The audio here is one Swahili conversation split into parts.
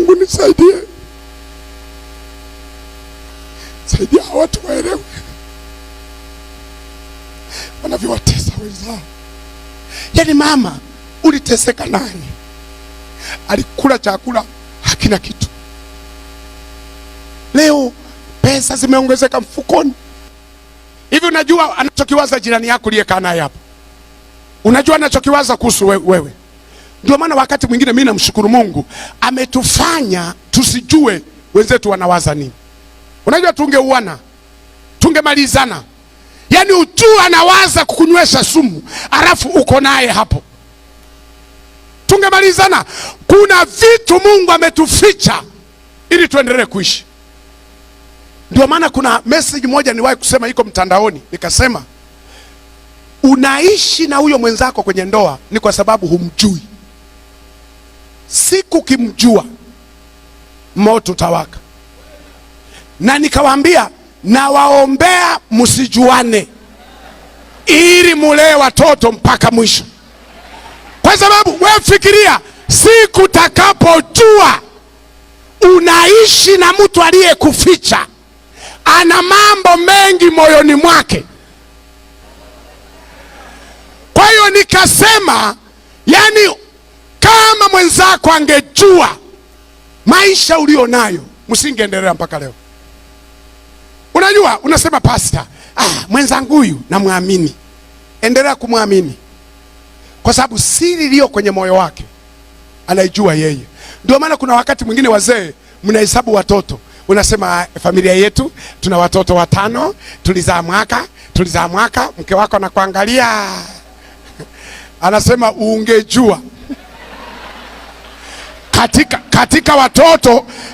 Mungu nisaidie, saidia watu waelewe wanavyowatesa wenzao. Yaani mama, uliteseka nani? Alikula chakula hakina kitu. Leo pesa zimeongezeka mfukoni. Hivi unajua anachokiwaza jirani yako uliyekaa naye hapo? Unajua anachokiwaza kuhusu wewe? Ndio maana wakati mwingine mimi namshukuru Mungu ametufanya tusijue wenzetu wanawaza nini. Unajua tungeuana, tungemalizana. Yaani ujue anawaza kukunywesha sumu, alafu uko naye hapo. Tungemalizana. Kuna vitu Mungu ametuficha ili tuendelee kuishi. Ndio maana kuna message moja niwahi kusema iko mtandaoni, nikasema unaishi na huyo mwenzako kwenye ndoa ni kwa sababu humjui. Siku kimjua moto utawaka. Na nikawaambia nawaombea msijuane ili mulee watoto mpaka mwisho. Kwa sababu wewe fikiria, siku takapojua unaishi na mtu aliyekuficha, ana mambo mengi moyoni mwake. Kwa hiyo nikasema, yani kama mwenzako angejua maisha ulionayo, msingeendelea mpaka leo. Unajua, unasema pastor, mwenzangu huyu namwamini. Endelea kumwamini, kwa sababu siri iliyo kwenye moyo wake anaijua yeye. Ndio maana kuna wakati mwingine wazee mnahesabu watoto. Unasema familia yetu tuna watoto 5, tulizaa mwaka, mke wako anakuangalia. Anasema ungejua.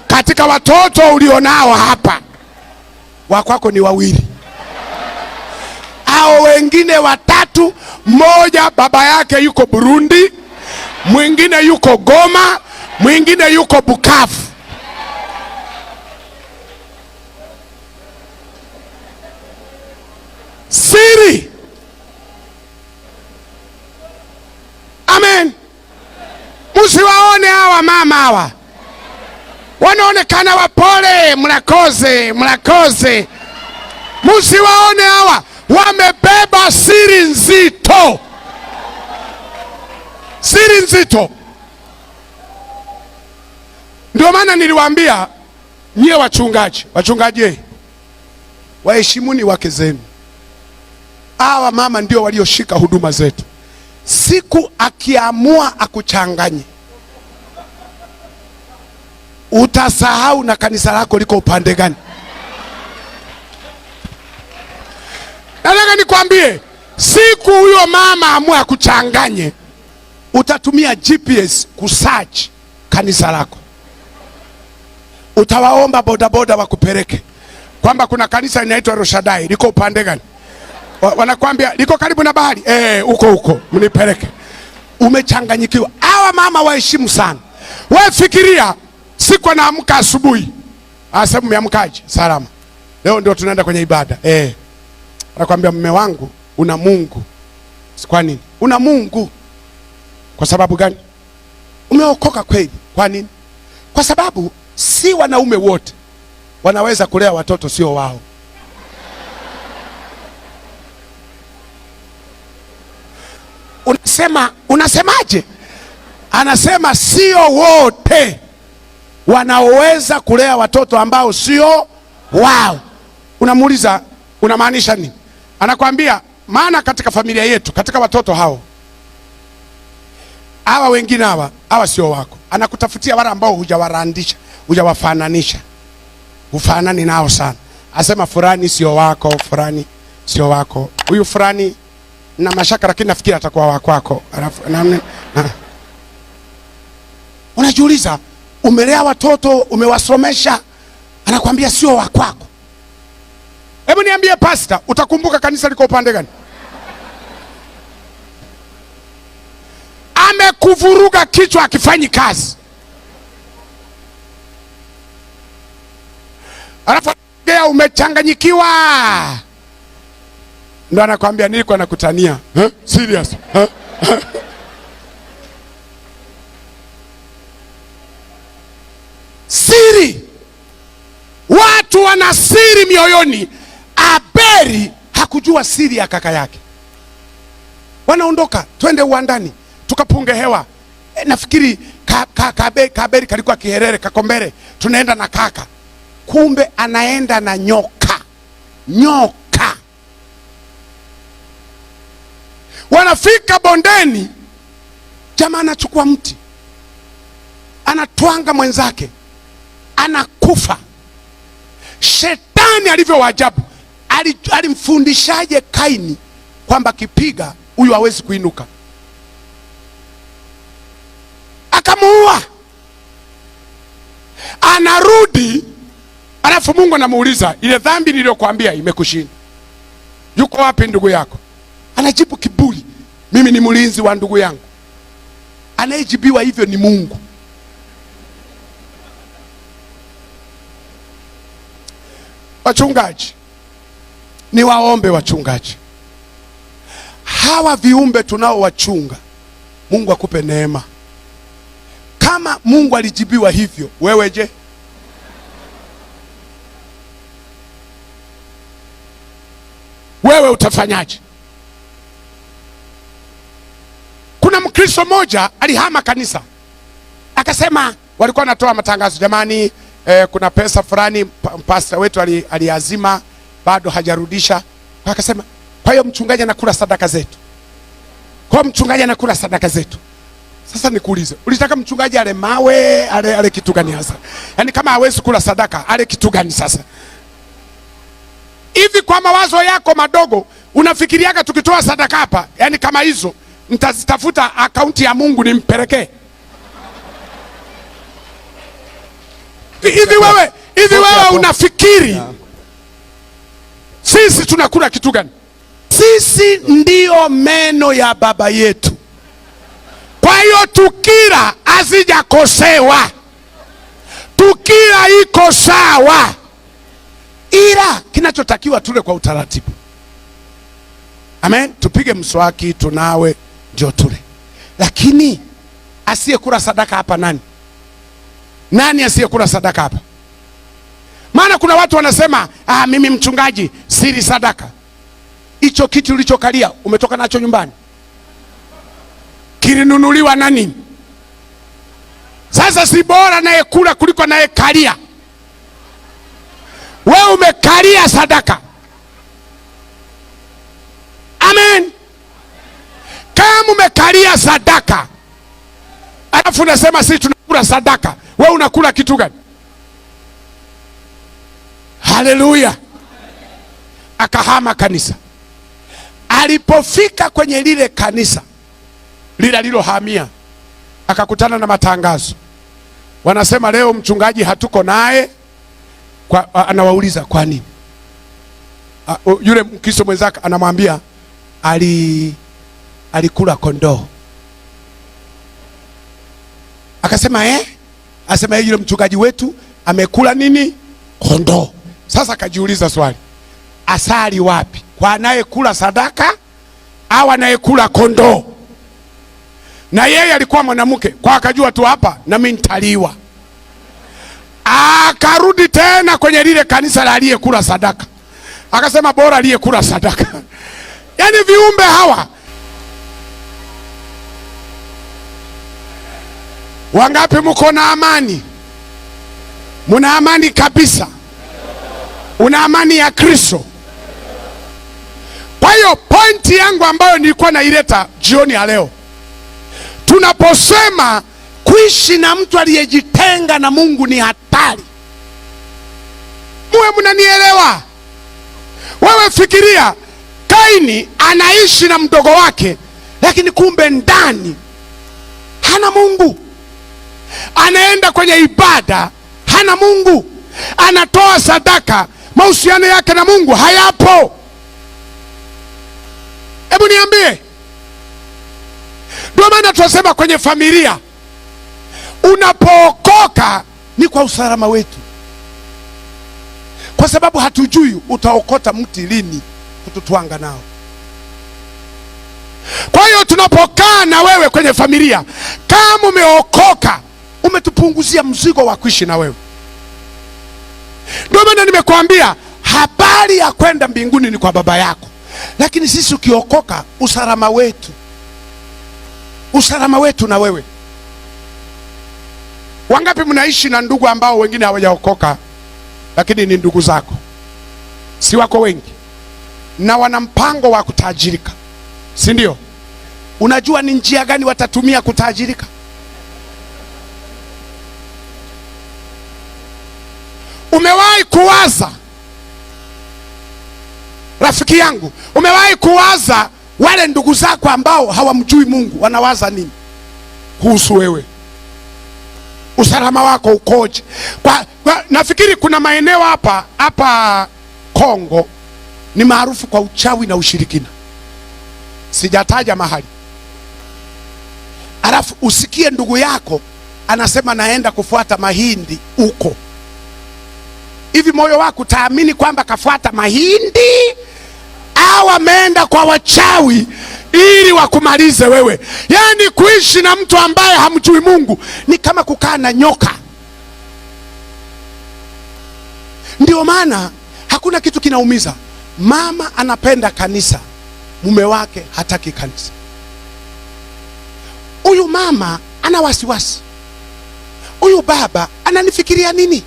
Katika watoto ulionao hapa, wa kwako ni 2. Hao wengine 3, mmoja baba yake yuko Burundi, mwingine yuko Goma, mwingine yuko Bukavu. Siri. Amen. Msiwaone hawa mama hawa, wanaonekana wapole, mlakoze mlakoze. Msiwaone hawa, wamebeba siri nzito. Siri nzito. Ndio maana niliwaambia nyie wachungaji, wachungaji waheshimuni wake zenu. Hawa mama ndio walioshika huduma zetu. Siku akiamua akuchanganye, utasahau na kanisa lako liko upande gani. Nataka nikwambie, siku huyo mama amua akuchanganye, utatumia GPS kusearch kanisa lako. Utawaomba bodaboda wakupeleke kwamba kuna kanisa linaitwa Roshadai, liko upande gani? Wanakuambia liko karibu na bahari. Huko huko mnipeleke. Umechanganyikiwa. Hawa mama waheshimu sana. Wewe fikiria, siku anaamka asubuhi, asema umeamkaje? Salama. Leo ndio tunaenda kwenye ibada. Anakuambia mume wangu una Mungu. Kwa nini? Una Mungu. Kwa sababu gani? Umeokoka kweli. Kwa nini? Kwa sababu si wanaume wote wanaweza kulea watoto sio wao. Unasema, unasemaje? Anasema sio wote wanaoweza kulea watoto ambao sio wao. Unamuuliza unamaanisha nini? Anakuambia maana katika familia yetu, katika watoto hao, hawa wengine hawa sio wako. Anakutafutia wale ambao hujawarandisha, hujawafananisha, hufanani nao sana. Asema fulani sio wako, fulani sio wako, huyu fulani na mashaka lakini nafikiri atakuwa wa kwako. Alafu na unajiuliza, umelea watoto, umewasomesha, anakuambia sio wa kwako. Hebu niambie pastor, utakumbuka kanisa liko upande gani? Amekuvuruga kichwa akifanyi kazi. Alafu umechanganyikiwa. Ndio anakuambia nilikuwa nakutania. Huh? Serious? Huh? Siri, watu wana siri mioyoni. Abeli hakujua siri ya kaka yake. Wanaondoka, twende uwandani tukapunge hewa. Nafikiri Kabeli kalikuwa kiherere kakombere, tunaenda na kaka. Kumbe anaenda na nyoka. Nyoka. Wanafika bondeni, jamaa anachukua mti, anatwanga mwenzake, anakufa. Shetani alivyo waajabu, alimfundishaje Kaini kwamba kipiga huyu hawezi kuinuka? Akamuua. Anarudi, alafu Mungu anamuuliza, ile dhambi niliyokuambia imekushinda, yuko wapi ndugu yako? Anajibu kiburi, mimi ni mlinzi wa ndugu yangu. Anayejibiwa hivyo ni Mungu. Wachungaji, niwaombe wachungaji, hawa viumbe tunao wachunga, Mungu akupe neema. Kama Mungu alijibiwa hivyo, wewe je? Wewe utafanyaje? Kuna Mkristo mmoja alihama kanisa, akasema, walikuwa wanatoa matangazo, jamani, kuna pesa fulani pastor wetu aliazima bado hajarudisha. Akasema, kwa hiyo mchungaji anakula sadaka zetu. Kwa hiyo mchungaji anakula sadaka zetu. Sasa nikuulize, ulitaka mchungaji ale mawe, ale kitu gani hasa? Yaani kama hawezi kula sadaka, ale kitu gani sasa? Hivi kwa mawazo yako madogo unafikiriaga tukitoa sadaka hapa, yani kama hizo nitazitafuta akaunti ya Mungu nimpelekee? Hivi wewe unafikiri sisi tunakula kitu gani? Sisi ndio meno ya baba yetu. Kwa hiyo tukila hazijakosewa, tukila iko sawa, ila kinachotakiwa tule kwa utaratibu. Amen. Tupige mswaki, tunawe, ndio tule. Lakini asiyekula sadaka hapa nani? Nani asiyekula sadaka hapa? Maana kuna watu wanasema, mimi mchungaji siri sadaka. Hicho kitu ulichokalia umetoka nacho nyumbani? Kilinunuliwa na nini? Sasa si bora anayekula kuliko anayekalia? Wewe umekalia sadaka. Amen. Kama umekalia sadaka, alafu unasema sisi tunakula sadaka, wewe unakula kitu gani? Haleluya. Akahama kanisa. Alipofika kwenye lile kanisa lile alilohamia, akakutana na matangazo. Wanasema leo mchungaji hatuko naye. Anawauliza kwa nini? Yule Mkristo mwenzake anamwambia alikula kondoo. Akasema Asema yule mchungaji wetu amekula nini? Kondoo. Sasa akajiuliza swali, asali wapi? Kwa anayekula sadaka au anayekula kondoo? Na yeye alikuwa mwanamke, kwa akajua tu hapa na mimi nitaliwa. Akarudi tena kwenye lile kanisa la aliyekula sadaka. Akasema bora aliyekula sadaka. Yaani viumbe hawa wangapi mko na amani? Muna amani kabisa? Una amani ya Kristo? Kwa hiyo pointi yangu ambayo nilikuwa naileta jioni ya leo, tunaposema kuishi na mtu aliyejitenga na Mungu ni hatari. Muwe mnanielewa? Wewe fikiria, Kaini anaishi na mdogo wake, lakini kumbe ndani hana Mungu. Anaenda kwenye ibada, hana Mungu. Anatoa sadaka, mahusiano yake na Mungu hayapo. Hebu niambie. Ndio maana tunasema kwenye familia, unapookoka ni kwa usalama wetu, kwa sababu hatujui utaokota mti lini kututwanga nao. Kwa hiyo tunapokaa na wewe kwenye familia, kama umeokoka, Umetupunguzia mzigo wa kuishi na wewe. Ndio maana nimekuambia habari ya kwenda mbinguni ni kwa baba yako, lakini sisi ukiokoka, usalama wetu, usalama wetu na wewe. Wangapi mnaishi na ndugu ambao wengine hawajaokoka lakini ni ndugu zako? Si wako wengi? Na wana mpango wa kutajirika, si ndio? Unajua ni njia gani watatumia kutajirika? Umewahi kuwaza, rafiki yangu, umewahi kuwaza wale ndugu zako ambao hawamjui Mungu wanawaza nini kuhusu wewe? Usalama wako ukoje? Kwa nafikiri kuna maeneo hapa Kongo ni maarufu kwa uchawi na ushirikina. Sijataja mahali. Alafu usikie ndugu yako anasema naenda kufuata mahindi huko. Hivi moyo wako utaamini kwamba kafuata mahindi au ameenda kwa wachawi ili wakumalize wewe? Yaani kuishi na mtu ambaye hamjui Mungu ni kama kukaa na nyoka. Ndio maana hakuna kitu kinaumiza. Mama anapenda kanisa, mume wake hataki kanisa. Huyu mama ana wasiwasi, huyu baba ananifikiria nini?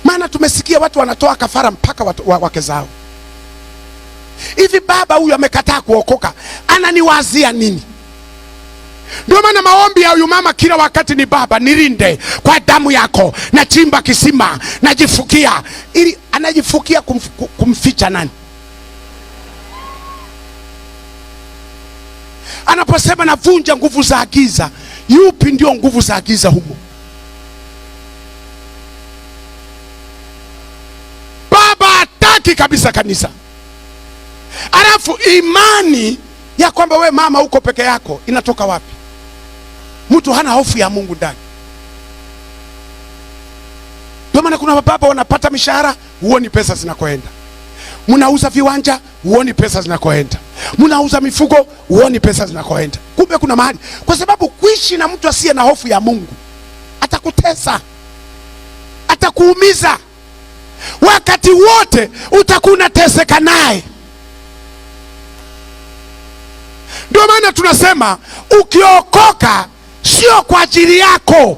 Maana tumesikia watu wanatoa kafara mpaka wake zao. Hivi baba huyu amekataa kuokoka, ananiwazia nini? Ndio maana maombi ya huyu mama kila wakati ni baba nilinde kwa damu yako, nachimba kisima, najifukia. Ili anajifukia kumficha nani? Anaposema navunja nguvu za giza, yupi ndio nguvu za giza humo? Baba hataki kabisa kanisa. Alafu imani ya kwamba we mama uko peke yako inatoka wapi? Mtu hana hofu ya Mungu ndani. Ndio maana kuna baba wanapata mishahara, huoni pesa zinakoenda. Mnauza viwanja, huoni pesa zinakoenda. Mnauza mifugo, huoni pesa zinakoenda. Kumbe kuna mahali. Kwa sababu kuishi na mtu asiye na hofu ya Mungu atakutesa, atakuumiza. Wakati wote utakuwa unateseka naye. Ndio maana tunasema ukiokoka sio kwa ajili yako,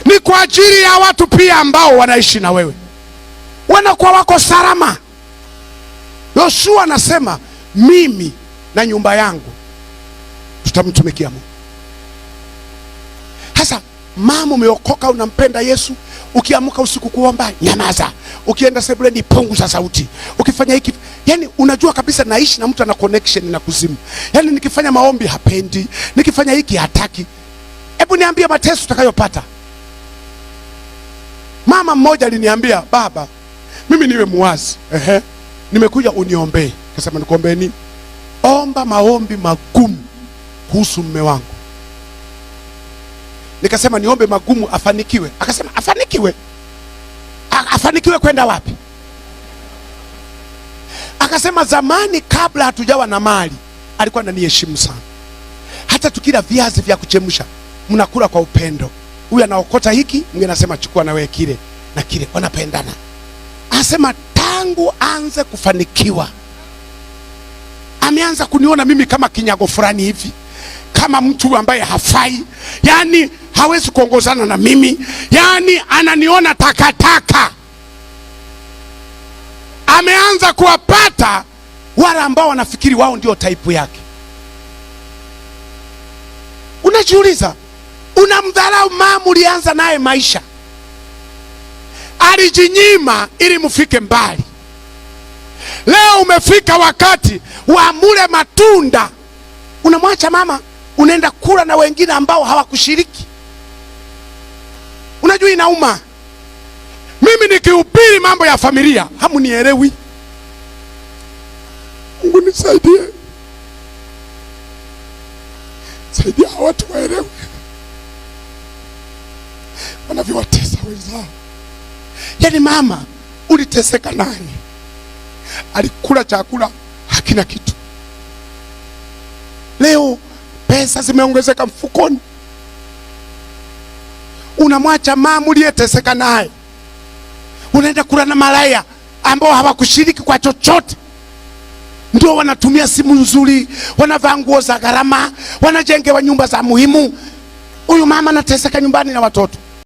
ni kwa ajili ya watu pia ambao wanaishi na wewe, wanakuwa wako salama. Yoshua anasema mimi na nyumba yangu tutamtumikia Mungu. Sasa mama umeokoka, unampenda Yesu, ukiamka usiku kuomba nyamaza, ukienda sebuleni punguza sauti, ukifanya hiki, yani unajua kabisa naishi na mtu ana connection na kuzimu. Yani nikifanya maombi hapendi, nikifanya hiki hataki. Hebu niambie mateso utakayopata. Mama mmoja aliniambia, baba mimi niwe muwazi, nimekuja uniombee. Akasema nikuombee nini? Omba maombi magumu kuhusu mume wangu. Nikasema niombe magumu afanikiwe. Akasema afanikiwe? Afanikiwe kwenda wapi? Akasema zamani kabla hatujawa na mali alikuwa ananiheshimu sana. Hata tukila viazi vya kuchemsha mnakula kwa upendo. Huyu anaokota hiki, mwingine anasema chukua na wewe kile na kile, wanapendana. Anasema tangu aanze kufanikiwa ameanza kuniona mimi kama kinyago fulani hivi, kama mtu ambaye hafai, yani hawezi kuongozana na mimi, yani ananiona takataka. Ameanza kuwapata wale ambao wanafikiri wao ndio type yake. Unajiuliza, unamdharau mama ulianza naye maisha, alijinyima ili mfike mbali. Leo umefika wakati wa mule matunda, unamwacha mama, unaenda kula na wengine ambao hawakushiriki. Unajua inauma. Mimi nikihubiri mambo ya familia hamunielewi. Mungu nisaidie, saidia watu waelewe wanavyowatesa wenzao. Yaani mama uliteseka nani? Alikula chakula hakina kitu. Leo pesa zimeongezeka mfukoni, Unamwacha mama uliyeteseka naye, unaenda kula na malaya ambao hawakushiriki kwa chochote. Ndio wanatumia simu nzuri, wanavaa nguo za gharama, wanajengewa nyumba za muhimu. Huyu mama anateseka nyumbani na watoto.